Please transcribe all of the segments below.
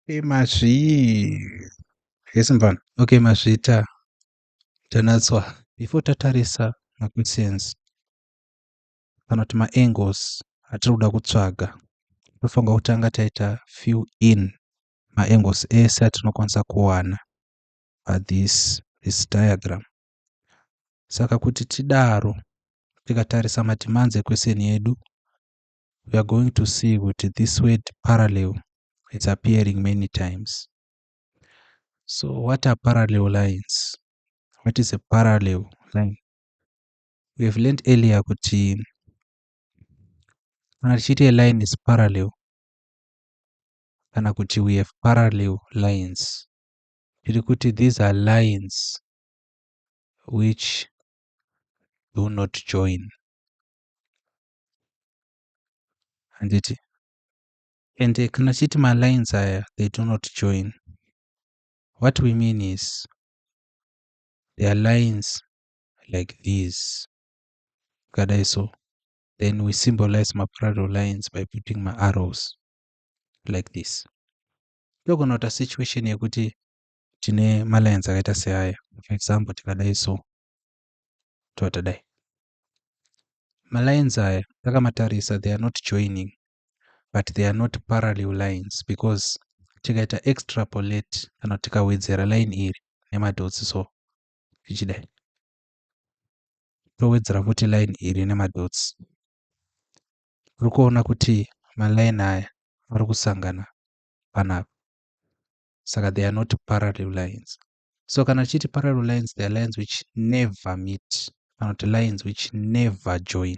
Okay, mazvii. Yes, mfana. Okay, mazviita. Tanatswa. Before tatarisa maquestions kana kuti maangles atiri kuda kutsvaga, tofanira kutanga taita fill in maangles ese atinokwanisa kuwana pathis this diagram. Saka kuti tidaro, tikatarisa mademands equestion yedu, we are going to see kuti this word parallel is appearing many times. So what are parallel lines? What is a parallel line? We have learned earlier kuti kana tichiti a line is parallel, kana kuti we have parallel lines, tiri kuti these are lines which do not join. Handiti? And kana tichiti malines aya, they do not join, what we mean is they are lines like these. Kadai so, then we symbolize maparallel lines by putting maarrows like this. Togona kuita situation yekuti tine malines akaita seaya. For example, tikadai so, tova tadai malines aya, takamatarisa, they are not joining, but they are not parallel lines, because tikaita extrapolate kana kuti tikawedzera line iri nemadots so, tichidai, towedzera futi line iri nemadots, tiri kuona kuti maline aya ari kusangana panapa. Saka they are not parallel lines. So kana tichiti parallel lines, they are lines which never meet, kana kuti lines which never join.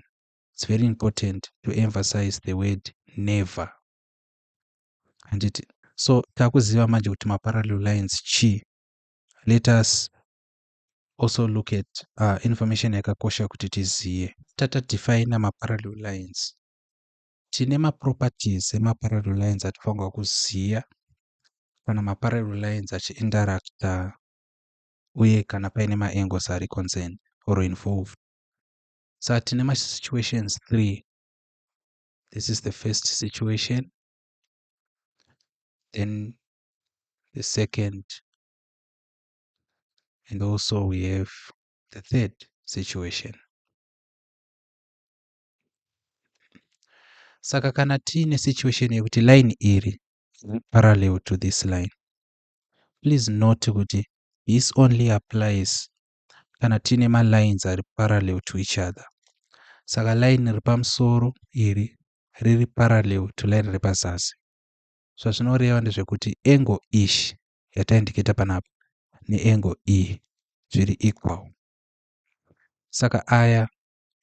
It's very important to emphasize the word never, handiti? So takuziva manje kuti maparallel lines chii. Let us also look at information yakakosha kuti tizive. Tatadefina maparallel lines, tine maproperties emaparallel lines atifanirwa kuziva kana maparallel lines achiinteracta uye kana paine maangles ari concerned or involved. Saka tine masituations 3. This is the first situation, then the second, and also we have the third situation. Saka kana tiine situation yekuti line iri parallel to this line, please note kuti this only applies kana tiine malines ari parallel to each other. Saka line riri pamusoro iri riri parallel to line riri pazasi. Zvazvinoreva ndezvekuti angle ishi yataindiketa panapa neangle iyi zviri equal. Saka aya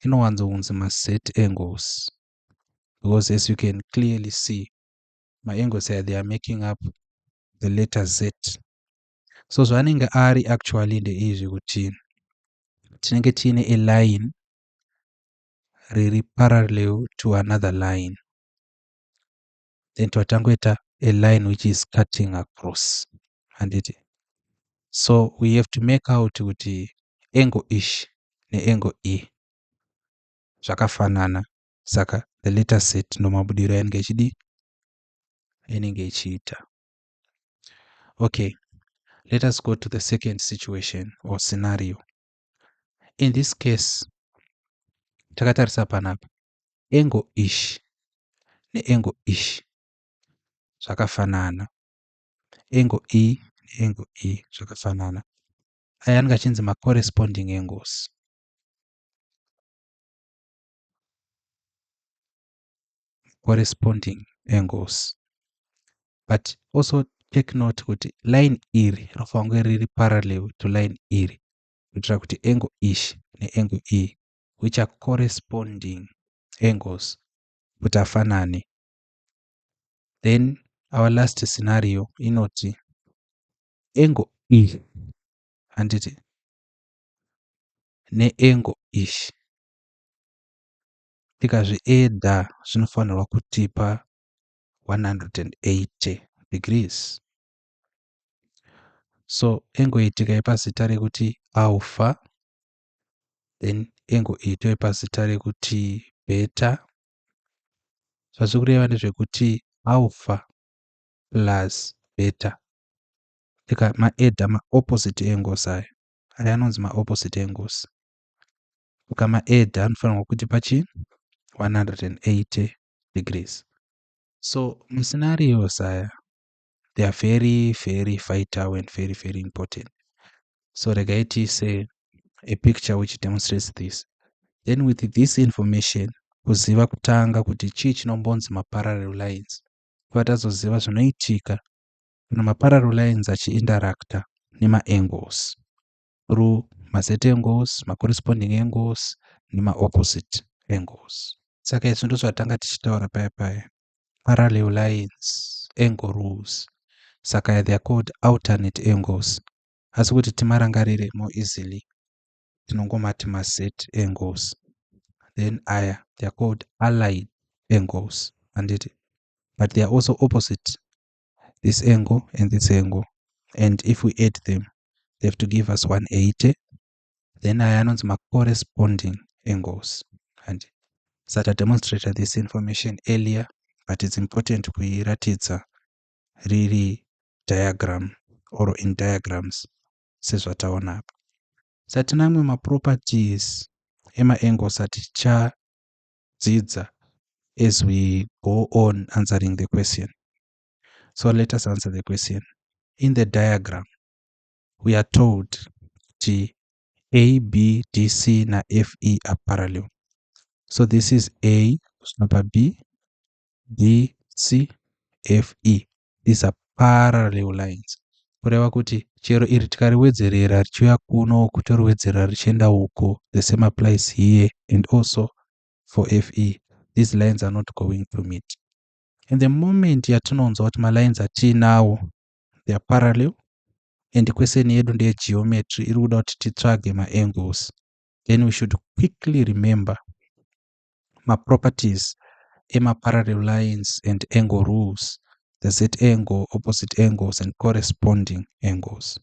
inowanzokunzi maset angles, because as you can clearly see, maangles aya, they are making up the letter Z. So zvaanenge ari actually ndeizvi, kuti tinenge tiine a line riri parallel to another line, then twatangoita a line which is cutting across, handiti? So we have to make out kuti angle ishi neangle e zvakafanana. Saka the letter Z ndo mabudiro ainenge ichidi, inenge ichiita. Okay, let us go to the second situation or scenario. In this case, takatarisa panapa, angle ishi neangle ishi zvakafanana, angle e neangle e zvakafanana. Aya anenge achinzi macorresponding angles. Corresponding angles. But also take note kuti line iri rinofanira kunge riri parallel to line iri, kuitira kuti angle ishi neangle e, which are corresponding angles, kuti afanane. Then our last scenario inoti angle e, handiti, neangle ishi tikazviedha zvinofanirwa kutipa 180 degrees. So angle iyi tikaipa zita rekuti alpha, then angle iyi toipa zita rekuti beta. Zvazviri kureva ndezvekuti alpha plus Better tikamaadda maopposite angles aya. Aya anonzi maopposite angles. Ukamaadda anofanirwa kutipa chii? 180 degrees. So mascenarios aya, they are very, very vital and very, very important. So regai tiise a picture which demonstrates this. Then with this information, kuziva kutanga kuti chii chinombonzi maparallel lines, kuva tazoziva zvinoitika kana maparallel lines achiinteracta nemaangles through maZ angles, macorresponding angles nemaopposite angles. Saka izvi ndo zvatanga tichitaura paya paya, parallel lines, angle rules. Saka they are called alternate angles, asi kuti timarangarire more easily, tinongomati maZ angles. Then aya, they are called allied angles, handiti? But they are also opposite, this angle and this angle, and if we add them, they have to give us 180. Then aya anonzi macorresponding angles, and sata demonstrated this information earlier, but it's important kuiratidza riri diagram or in diagrams sezvataona apa. Saka tina amwe maproperties emaangles atichadzidza as we go on answering the question. So let us answer the question. In the diagram, we are told kuti A, B, D, C na F, E are parallel. So this is A kusvika pa B, D, C, F, E. These are parallel lines, kureva kuti chero iri tikariwedzerera richiuya kuno, kutoriwedzerera richienda uko, the same applies here and also for FE. These lines are not going to meet. And the moment yatinonzwa kuti malines atiinawo, they are parallel, and question yedu ndeyegeometry, iri kuda kuti titsvage maangles, then we should quickly remember maproperties emaparallel lines and angle rules, the Z angle, opposite angles and corresponding angles.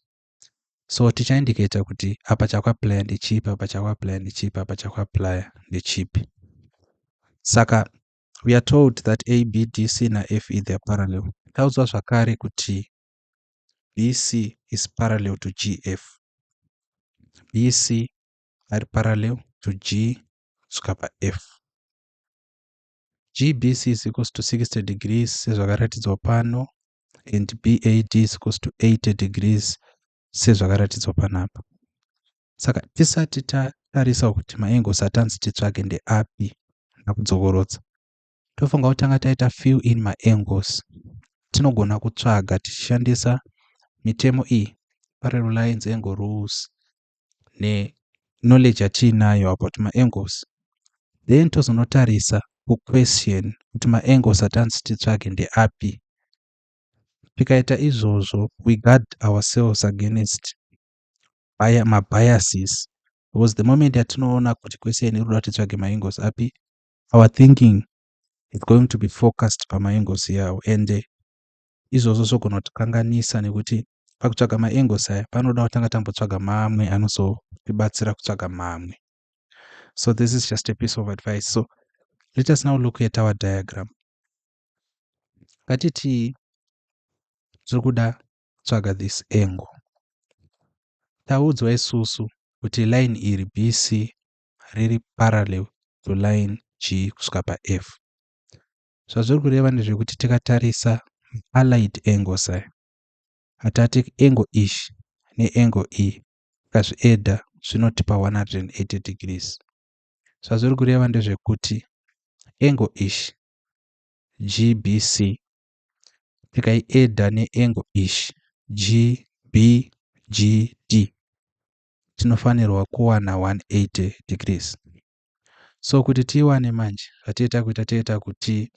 So tichaindicata kuti apa chakuapplya ndechipi, apa chakuapplya ndechipi, apa chakuapplya ndechipi. Saka we are told that A, B, D, C naFE, they are parallel. Taudzwa zvakare kuti BC is parallel to GF. BC ari parallel to G kusvika paF. GBC is equals to 60 degrees sezvakaratidzwa pano, and BAD is equals to 80 degrees sezvakaratidzwa panapa. Saka tisati tatarisa kuti maangles atanzi titsvage ndeapi, ndakudzokorodza, tofunga kutanga taita fill in maangles. Tinogona kutsvaga tichishandisa mitemo iyi, parallel lines, angle rules, neknowledge yatiinayo about maangles. Then tozonotarisa kuquestion kuti maangles atanzi titsvage ndeapi. Tikaita izvozvo, we guard ourselves against mabiases, because the moment yatinoona kuti question iri kuda kuti titsvage maangles api, our thinking is going to be focused pamaangles iyawo, and izvozvo zvogona kutikanganisa, nekuti pakutsvaga maangles aya panoda kutanga tambotsvaga mamwe anozotibatsira kutsvaga mamwe. So this is just a piece of advice. So let us now look at our diagram. Ngatiti tiri kuda kutsvaga this angle. Taudzwa isusu kuti line iri, BC, riri parallel to line G kusvika paF. Zvazviri kureva ndezvekuti tikatarisa allied angles aya, atati angle ishi neangle e, tikazviadda zvinotipa 180 degrees. Zvazviri kureva ndezvekuti angle ishi, GBC, tikaiadda neangle ishi, GBGD, tinofanirwa kuwana 180 degrees. So kuti tiiwane manje, zvatiita kuita, toita kuti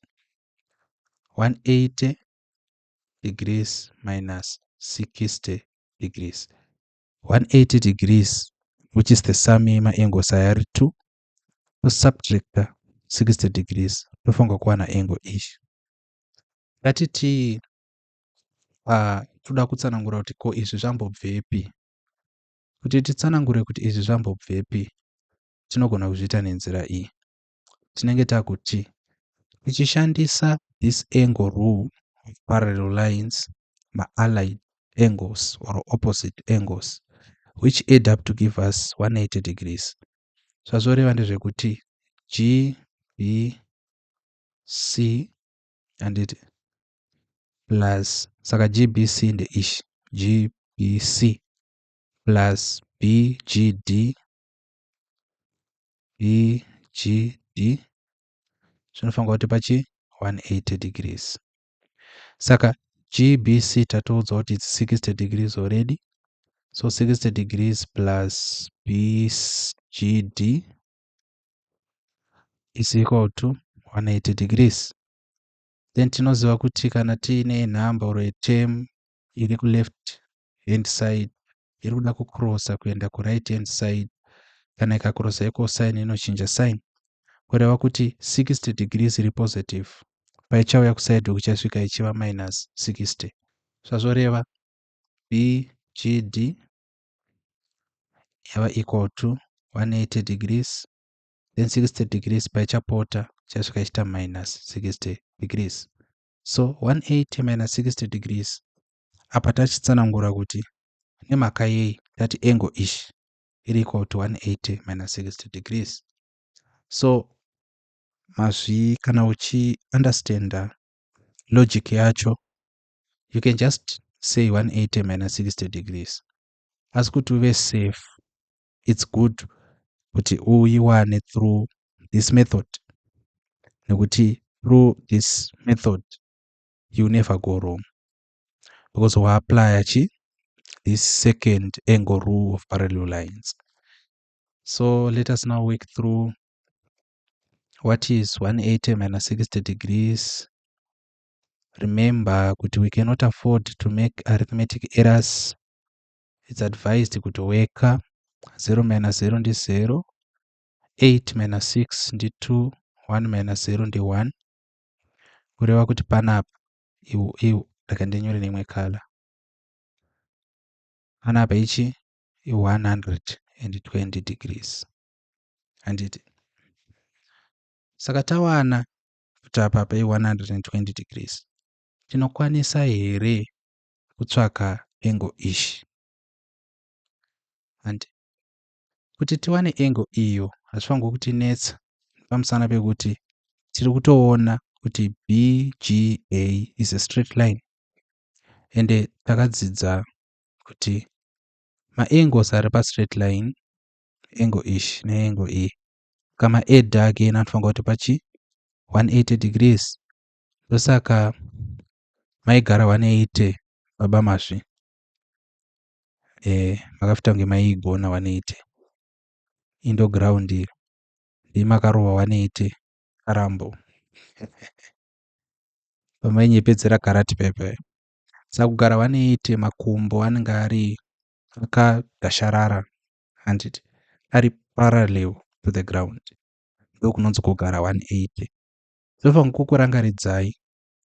180 degrees minus 60 degrees. 180 degrees, which is the sum yemaangles aya ari 2, tosubtracta 60 degrees, tofanirwa kuwana angle iyi. Ngatiti toda kutsanangura kuti ko izvi zvambobvepi. Kuti titsanangure kuti izvi zvambobvepi, tinogona kuzviita nenzira iyi. Tinenge takuti tichishandisa this angle rule of parallel lines. maallied angles or opposite angles, which add up to give us 180 degrees. Zvazvoreva ndezvekuti GBC, handiti, plus, saka GBC ndeishi, GBC plus BGD, BGD zvinofanirwa kuti pachi 180 degrees. Saka GBC tatoudzwa kuti it's 60 degrees already, so 60 degrees plus BGD is equal to 180 degrees. Then tinoziva kuti kana tiine number or a term iri kuleft hand side iri kuda kucrossa kuenda kuright hand side, kana ikacrossa equal sign inochinja sign, kureva kuti 60 degrees iri positive, paichauya kuside kuchasvika ichiva minus 60. Zvazvoreva, BGD yava equal to 180 degrees, then 60 degrees paichapota chasvika ichita minus 60 degrees. So 180 minus 60 degrees, apa tachitsanangura kuti nemhaka yei tati angle ishi iri equal to 180 minus 60 degrees. So mazvi, kana uchiunderstanda logic yacho, you can just say 180 minus 60 degrees, asi kuti uve safe, it's good kuti uiwane through this method, nekuti through this method you never go wrong, because waapply chi this second angle rule of parallel lines. So let us now work through what is 180 minus 60 degrees. Remember kuti we cannot afford to make arithmetic errors. It's advised kuti weka 0 minus 0 ndi 0, 8 minus 6 ndi 2, 1 minus 0 ndi 1, kureva kuti panapa, rega ndinyore neimwe colour, panapa ichi i120 degrees, handiti? Saka tawana kuti apa pai120 degrees, tinokwanisa here kutsvaka angle ishi? Handi kuti tiwane angle iyo hazvifanirwi kutinetsa, pamusana pekuti tiri kutoona kuti BGA is a straight line, ende takadzidza kuti maangles ari pastraight line, angle ishi neangle iyi, kama-add again anofanira kuti pachi 180 degrees. Ndosaka maigara 180, baba Mazvi, makafita kunge maiigona 180 indo ground iri, ndimakarova 180 karambo pamainyepedzera karate paipai. Saka kugara 180, makumbo anenge ari akagasharara, handiti, ari parallel to the ground, ndokunonzi kugara 180. Tofanira kukurangaridzai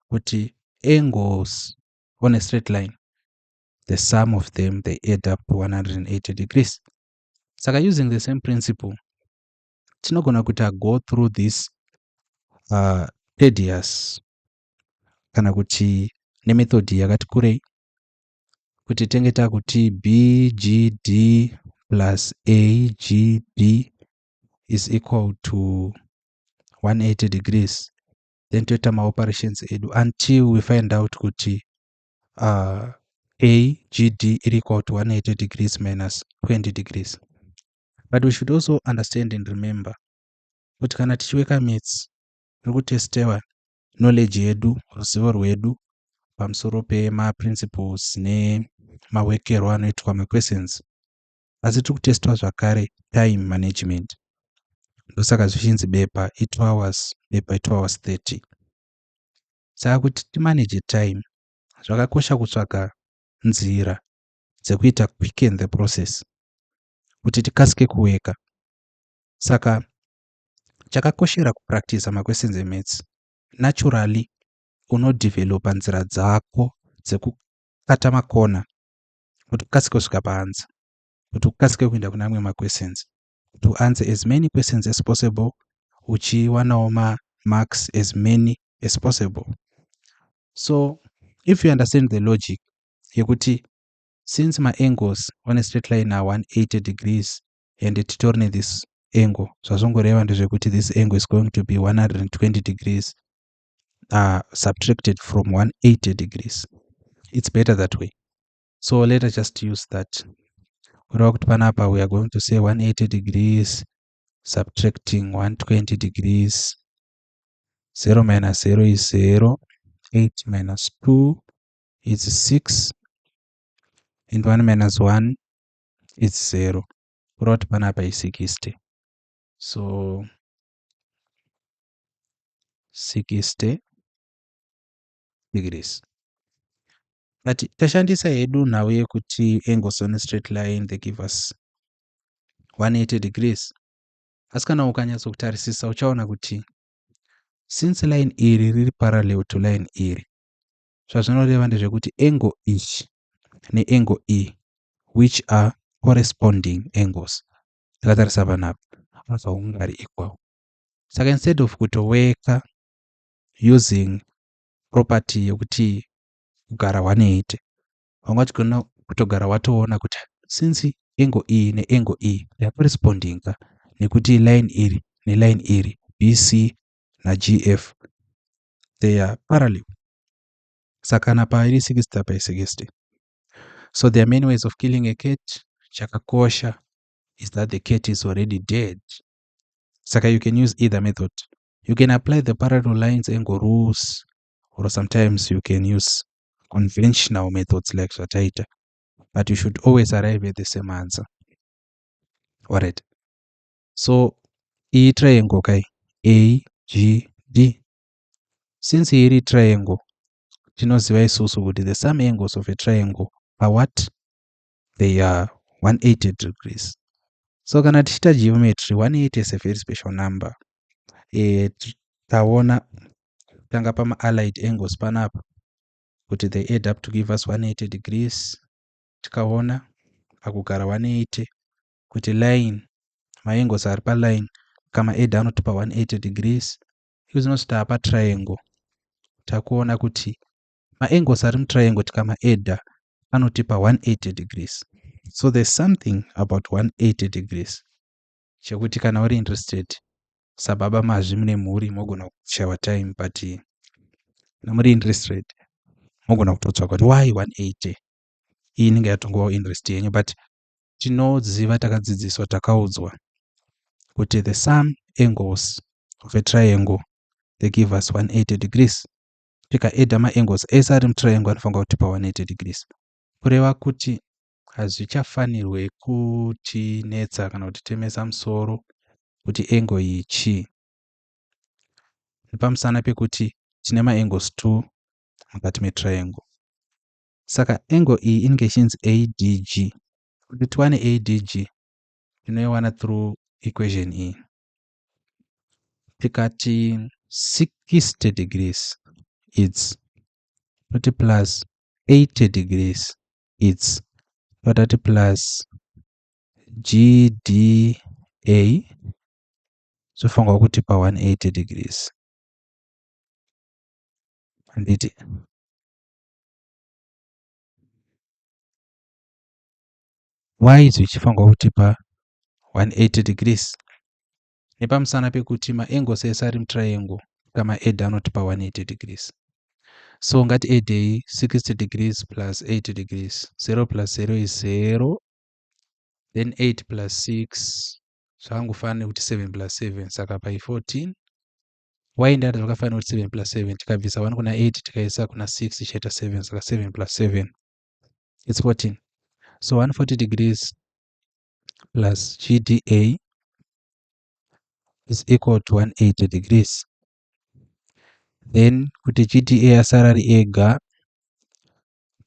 kuti angles on a straight line, the sum of them, they add up to 180 degrees. Saka using the same principle, tinogona kuita go through this tedious kana kuti nemethod yakati kurei, kuti tenge takuti BGD plus AGB is equal to 180 degrees, then toita maoperations edu until we find out kuti AGD iri equal to 180 degrees minus 20 degrees. But we should also understand and remember kuti kana tichiweka maths, tiri kutestewa knowledge yedu, ruzivo rwedu pamusoro pemaprinciples nemawekerwo anoitwa maquestions, asi tiri kutestwa zvakare time management. Ndosaka zvichinzi bepa i2 hours, bepa i2 hours 30. Saka kuti timanage time, zvakakosha kutsvaga nzira dzekuita quicken the process kuti tikasike kuweka. Saka chakakoshera kupractisa maquestions emaths, naturally unodevelopa nzira dzako dzekukata makona kuti ukasike kusvika paanswer, kuti ukasike kuenda kune amwe maquestions, kuti uanswer as many questions as possible, uchiwanawo mamarks as many as possible. So If you understand the logic yekuti since maangles on a straight line are 180 degrees and titori nethis angle, zvazvongoreva ndezvekuti this angle is going to be 120 degrees subtracted from 180 degrees. It's better that way. So let us just use that. Kureva kuti panapa we are going to say 180 degrees subtracting 120 degrees. 0 minus 0 is 0. 8 minus 2 is 6. And 1 minus 1 is 0. Kureva kuti panapa i60. So 60 degrees. But tashandisa hedu nhau yekuti angles on a straight line, they give us 180 degrees. Asi kana ukanyatsokutarisisa, uchaona kuti since line iri riri parallel to line iri, zvazvinoreva ndezvekuti angle iyi neangle iyi, which are corresponding angles, takatarisa panapa anofanirwa kunge ari equal. Saka instead of kutoweka using property yekuti kugara 180, wanga uchigona kutogara watoona kuti since angle iyi neangle iyi they are corresponding, nekuti line iri neline iri, BC naGF, they are parallel. Saka kana pairi 60 by 60. So there are many ways of killing a cat. Chakakosha is that the cat is already dead. Saka you can use either method. You can apply the parallel lines angle rules, or sometimes you can use conventional methods like zvataita, but you should always arrive at the same answer. Alright, so iyi triangle kai, A G D. Since iri triangle, tinoziva isusu kuti the sum angles of a triangle are what? They are 180 degrees. So kana tichiita geometry, 180 is a very special number. Taona tanga pama-allied angles panapa kuti they add up to give us 180 degrees. Tikaona pakugara 180 kuti line, maangles ari paline kama-add anotipa 180 degrees. Izvino taapa triangle, takuona kuti maangles ari mutriangle tikamaadda anotipa 180 degrees. So there's something about 180 degrees chekuti kana uri interested sababa mazvi mune mhuri, mogona kushawa time, but kana muri interested mogona kutotsvaka kuti why 180. Iyi inenge yatongovawo interest yenyu, but tinoziva, takadzidziswa, takaudzwa kuti the sum angles of a triangle, they give us 180 degrees. Tikaadda maangles ese ari mutriangle anofanira kutipa 180 degrees. Kureva kuti hazvichafanirwe kutinetsa kana kutitemesa musoro kuti angle iyi chii, nepamusana pekuti tine maangles 2 mukati metriangle. Saka angle iyi inenge ichinzi ADG. Kuti tiwane ADG, tinoiwana through equation iyi. Tikati 60 degrees, its toti plus 80 degrees, its totati plus GDA, zvofanirwa kutipa 180 degrees, handiti? Why zvichifanirwa kutipa 180 degrees? Nepamusana pekuti maangles ese ari mutriangle tikamaadda anotipa 180 degrees. So ngatiaddei 60 degrees plus 80 degrees. 0 plus 0 is 0. Then 8 plus 6 zvakangofanana nekuti 7 plus 7, saka pai 14. Why ndati zvakafanana nekuti 7 plus 7? Tikabvisa 1 kuna 8, tikaisa kuna 6, ichaita 7. Saka 7 plus 7, it's 14. So 140 degrees plus GDA is equal to 180 degrees. Then kuti GDA asara ari ega,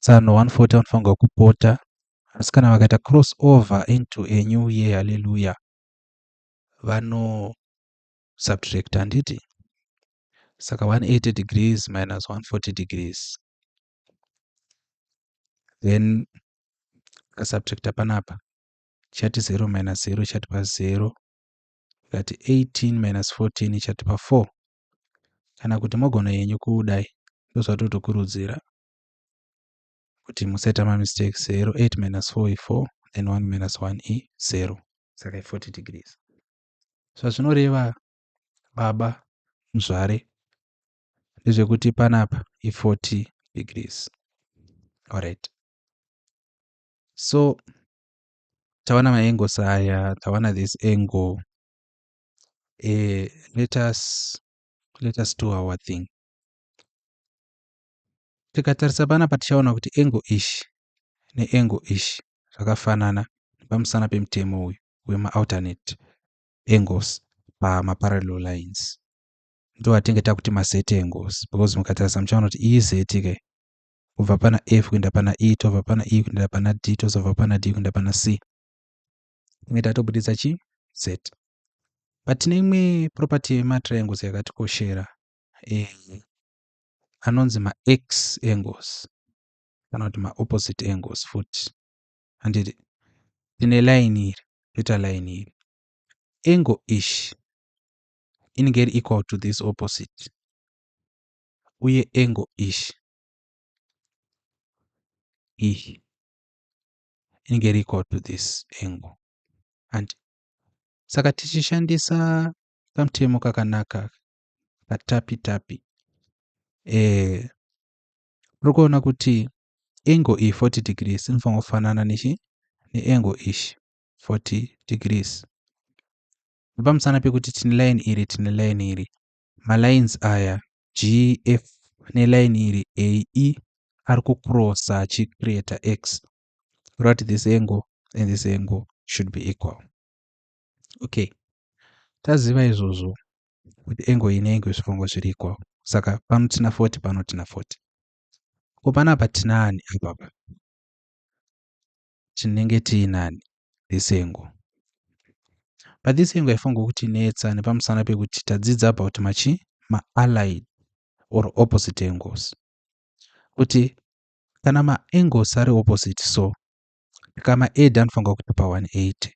tsano 140 vanofanirwa kupota, asi kana vakaita cross over into a new year, hallelujah, vano subtract, handiti? Saka 180 degrees minus 140 degrees, then tikasubtracta panapa, chati 0 minus 0 chatipa 0, tikati 18 minus 14 ichatipa 4. Kana kuti mogona yenyu kudai, ndozvatotokurudzira. Kuti musaita mamistakes, 0, 8 minus 4 i4, then 1 minus 1 i0, saka i40 degrees. Zvazvinoreva, baba muzvare, ndezvekuti panapa i40 degrees. Alright, so tawana maangles aya, tawana this angle. Let us do our thing. Tikatarisa panapa, tichaona kuti angle ishi neangle ishi zvakafanana pamusana pemutemo uyu wemaalternate angles pamaparallel lines. Ndo atinge takuti maZ angles, because mukatarisa muchaona kuti iyi Z ke, kubva pana F kuenda pana E, tobva pana E kuenda pana D, tozobva pana D kuenda pana C, tinge tatobudisa chi Z. But tine imwe property yematriangles yakatikoshera, anonzi max angles kana kuti maopposite angles futi, handiti? Tine line iri, toita line iri, angle ishi inenge iri equal to this opposite, uye angle ishi iyi inenge iri equal to this angle. And saka tichishandisa kamutemo kakanaka katapi tapi, tiri kuona kuti angle iyi 40 degrees inofanira kufanana nechi neangle ishi 40 degrees, nepamusana pekuti tine line iri, tine line iri, malines aya GF neline iri AE ari kucrossa achicreata x, kureva kuti this angle and this angle should be equal. Okay, taziva izvozvo kuti angle iyi neangle zvifanirwa zviri equal. Saka pano tina 40, pano tina 40. Ko panapa tinaani apapa? Tinenge tiinani? This angle. But this angle haifanirwa kutinetsa nepamusana pekuti tadzidza about machi maallied or opposite angles, kuti kana maangles ari opposite, so tikamaadda anofanirwa kutipa 180.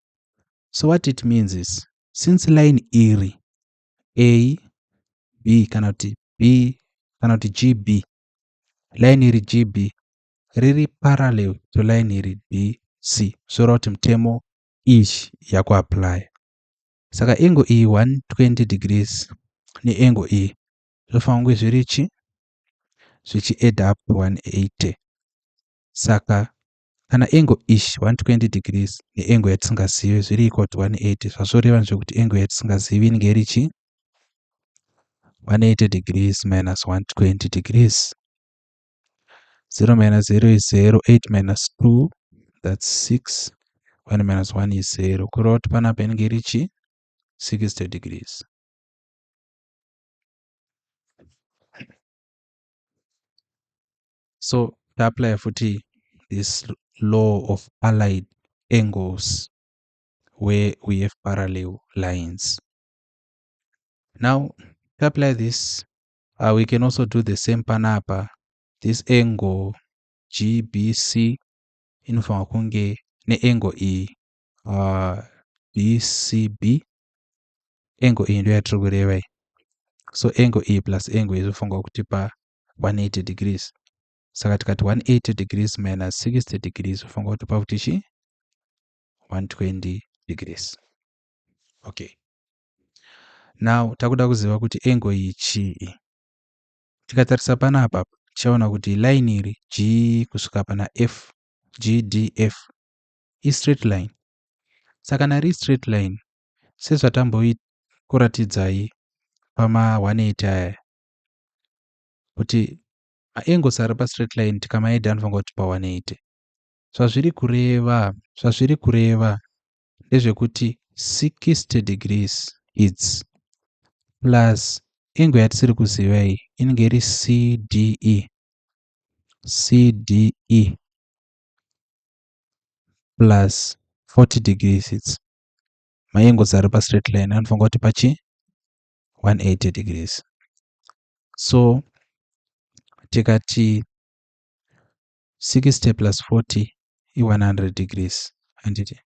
So what it means is, since line iri A B kana kuti B kana kuti GB, line iri GB riri parallel to line iri DC, zvoreva kuti mutemo ichi yakuapplya. Saka angle iyi 120 degrees neangle iyi zvofanira kunge zviri chi zvichiadd up to 180. Saka kana angle ishi 120 degrees neangle yatisingazivi zviri equal to 180, zvazvoreva ndezvekuti angle yatisingazivi inenge iri chi 180 degrees minus 120 degrees. 0 minus 0 is 0, 8 minus 2, that's 6, 1 minus 1 is 0, kureva kuti panapa inenge iri chi 60 degrees. So taapply futi this law of allied angles where we have parallel lines. Now to apply this, we can also do the same panapa. This angle GBC inofanirwa kunge neangle iyi BCB. Angle iyi ndo yatiri kureva iyi. So angle iyi plus angle iyi zvofanirwa kutipa 180 degrees. Saka tikati 180 degrees minus 60 degrees zvofanirwa kutipa kuti chi 120 degrees. Okay, now takuda kuziva kuti angle iyi chii. Tikatarisa panapa, tichaona kuti line iri G kusvika pana F, GDF, istraight line. Saka kana riri straight line, sezvatambokuratidzai pama180 aya kuti maangles ari pastraight line tikamaadda anofanira kutipa 180, zvazviri kureva ndezvekuti 60 degrees its plus angle yatisiri kuziva iyi inenge iri CDE, CDE plus 40 degrees. Its maangles ari pastraight line anofanira kuti pachi 180 degrees. So tikati 60 plus 40 i100 degrees, handiti?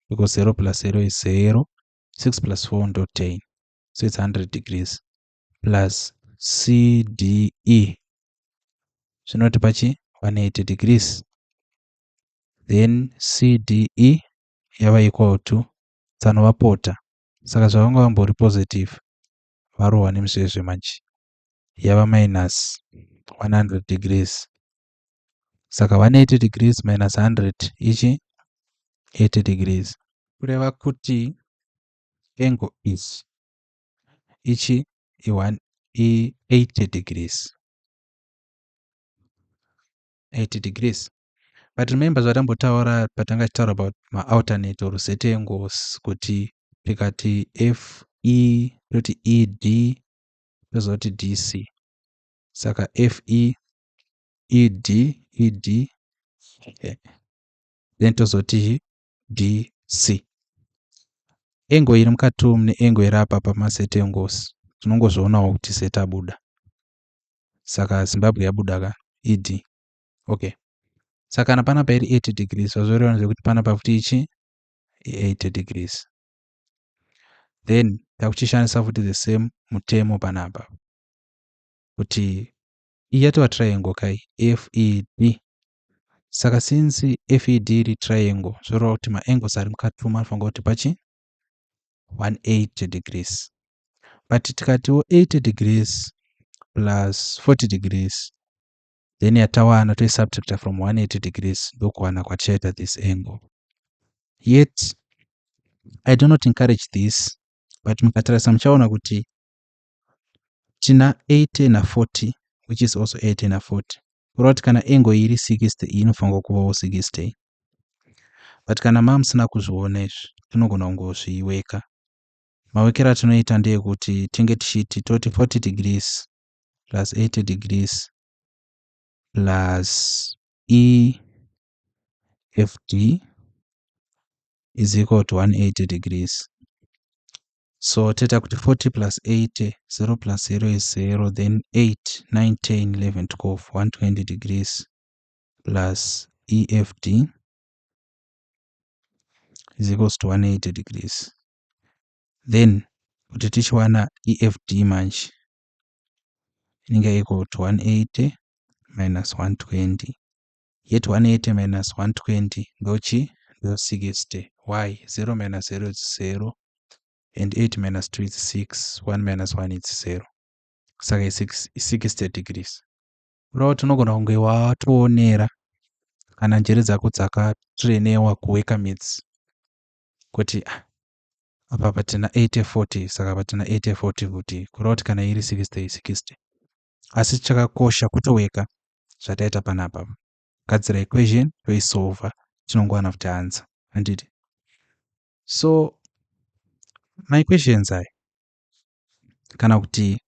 Because 0 plus 0 is 0, 6 plus 4 ndo 10, so it's 100 degrees plus CDE zvinotipa chi 180 degrees. Then CDE yava equal to, tsano vapota, saka zvavanga vambori positive varohwa nemusvezve, manje yava minus 100 degrees. Saka 180 degrees minus 100 ichi 80 degrees, kureva kuti angle ichi ichi i80 degrees, 80 degrees. But remember zvatambotaura patanga tichitaura about maalternate or z angles, kuti tikati FE toti ED tozoti DC. Saka FE, ED, ED, then tozoti DC. Angle iri mukati umu neangle iri apa pamaz angles, tinongozvionawo kuti setabuda. Saka Zimbabwe yabuda ka ED. Okay, saka kana panapa iri 80 degrees, zvazvoreva ndezvekuti panapa futi ichi i80 degrees. Then takuchishandisa futi the same mutemo panapa kuti iyi yatova triangle kai, FED. Saka since FED iri triangle, zvoreva kuti maangles ari mukati umu anofanira kuti pachi 180 degrees. But tikatiwo 80 degrees plus 40 degrees, then yatawana toisubtracta from 180 degrees, ndokuwana kwatichaita this angle. Yet I do not encourage this, but mukatarisa muchaona kuti tina 80 na40, which is also 80 na40, kureva kuti kana angle iri 60, iyi inofanirwa kuvawo 60. But kana maa musina kuzviona izvi, tinogona kungozviweka. Mawekero atinoita ndeyekuti tinge tichiti toti 40 degrees plus 80 degrees plus EFD is equal to 180 degrees. So toita kuti 40 plus 80, 0 plus 0 is 0, then 8, 9, 10, 11, 12, 120 degrees plus EFD is equals to 180 degrees. Then kuti tichiwana EFD manje, inenge equal to 180 minus 120. Yet 180 minus 120 ndochi ndo 60. Why? 0 minus 0 is 0 and 8 minus 2 is 6, 1 minus 1 is 0. Saka i60 degrees. Kureva kuti unogona kunge watoonera kana njere dzako dzakatrainiwa kuweka maths kuti ah, apa patina 80 40, saka patina 80 40 kuti kureva kuti kana iri 60, 60. Asi chakakosha kutoweka zvataita panapa, gadzira equation, toisolva, tinongowana kuti answer, handiti? So maequations aya kana kuti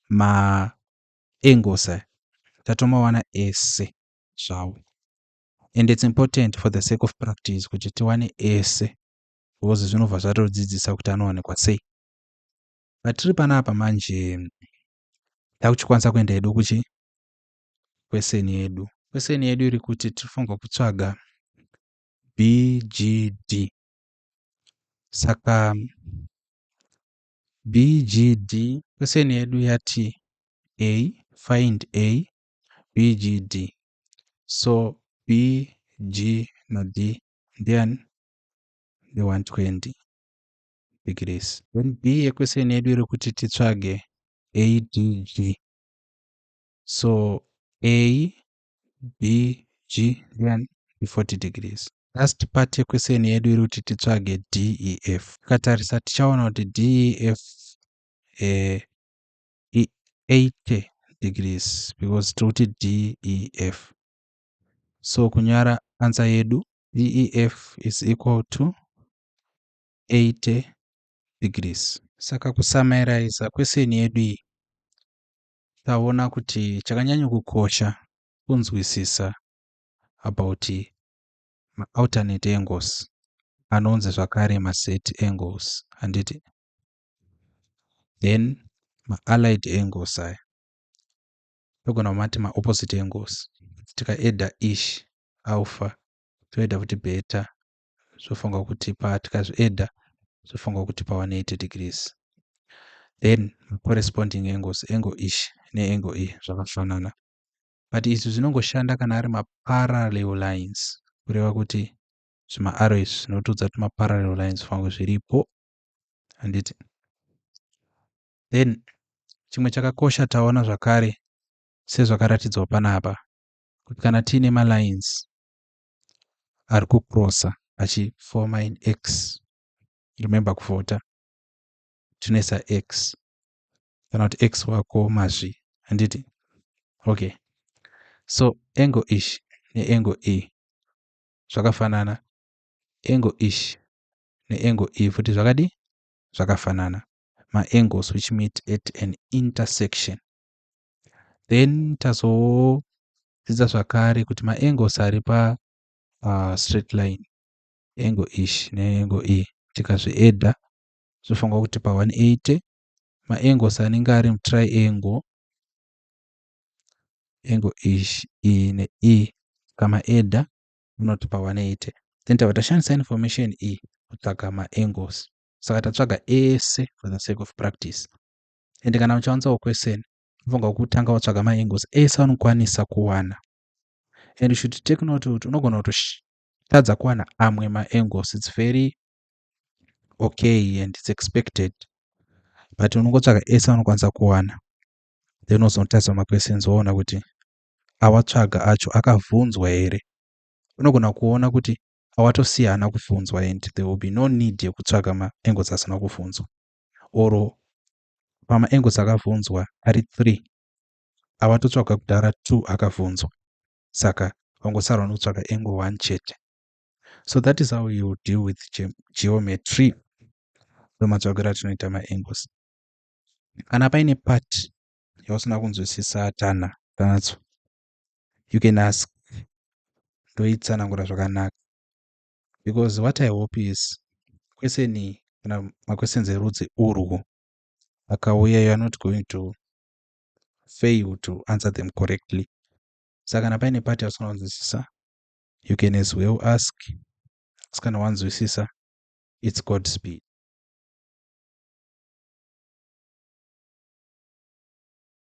maangles aya tatomawana ese zvawo, and it's important for the sake of practice kuti tiwane ese, because zvinobva zvatodzidzisa kuti anowanikwa sei. Patiri panapa manje, takuchikwanisa kuenda hedu kuchi question yedu. Question yedu iri kuti tirifanirwa kutsvaga BGD. Saka BGD, question yedu yati a find a BGD. So B, G na D ndiani? Ndi120 degrees. Then B yequestion yedu iri kuti titsvage ADG. So A, B, G ndiani? Ndi40 degrees. Last part yequestion yedu iri kuti titsvage DEF. Tikatarisa tichaona kuti DEF i80 degrees, because tiri kuti DEF. So kunyora answer yedu, DEF is equal to 80 degrees. Saka kusummariza question yedu iyi, taona kuti chakanyanya kukosha kunzwisisa about maalternate angles, anonzi zvakare maz angles, handiti? Then maallied angles aya togona kumati maopposite angles. Tikaedha ish alpha, toedha futi beta, zvofanirwa kutipa, tikazviedha zvofanirwa kutipa 180 degrees. Then corresponding angles, angle ish neangle iyi zvakafanana. But izvi zvinongoshanda kana ari maparallel lines, kwete Kureva kuti zvimaarrow izvi zvinotiudza kuti maparallel lines fange zviripo, handiti? Then chimwe chakakosha taona zvakare, sezvakaratidzwa panapa, kuti kana tiine malines ari kucrossa achifoma an X, remember kuvhota tinoisa X kana kuti X wako mazvi, handiti? Okay, so angle ishi neangle e zvakafanana, angle ishi neangle e futi zvakadi zvakafanana, maangles which meet at an intersection. Then tazodzidza zvakare kuti maangles ari pa straight line, angle ishi neangle e, tikazviadda zvofanirwa kuti pa180. Maangles anenge ari mutriangle, angle ishi, e ne e, tikamaadda unotipa 180. Then tabva tashandisa information iyi kutsvaga maangles. Saka tatsvaga ese for the sake of practice. And kana uchiwanzawo question, unofanirwa kutanga watsvaga maangles ese anokwanisa kuwana. And you should take note kuti unogona kutotadza kuwana amwe maangles. It's very okay and it's expected, but unongotsvaga ese anokwanisa kuwana, then uzonotarisa maquestions, woona kuti awatsvaga acho akabvunzwa here. Unogona kuona kuti awatosiya haana kubvunzwa, and there will be no need yekutsvaga maangles asina kubvunzwa, or pamaangles akabvunzwa ari 3, awatotsvaga kudhara 2 akabvunzwa, saka wangosarwa nokutsvaga angle 1 chete. So that is how you deal with geometry. Ndomatsvagiro atinoita maangles. Kana paine part yausina kunzwisisa, tana tanatso, you can ask, ndoitsanangura zvakanaka, because what I hope is question kana maquestions erudzi urwu akauya, you are not going to fail to answer them correctly. Saka kana paine part yausina kunzwisisa, you can as well ask. Asi kana wanzwisisa, it's God speed.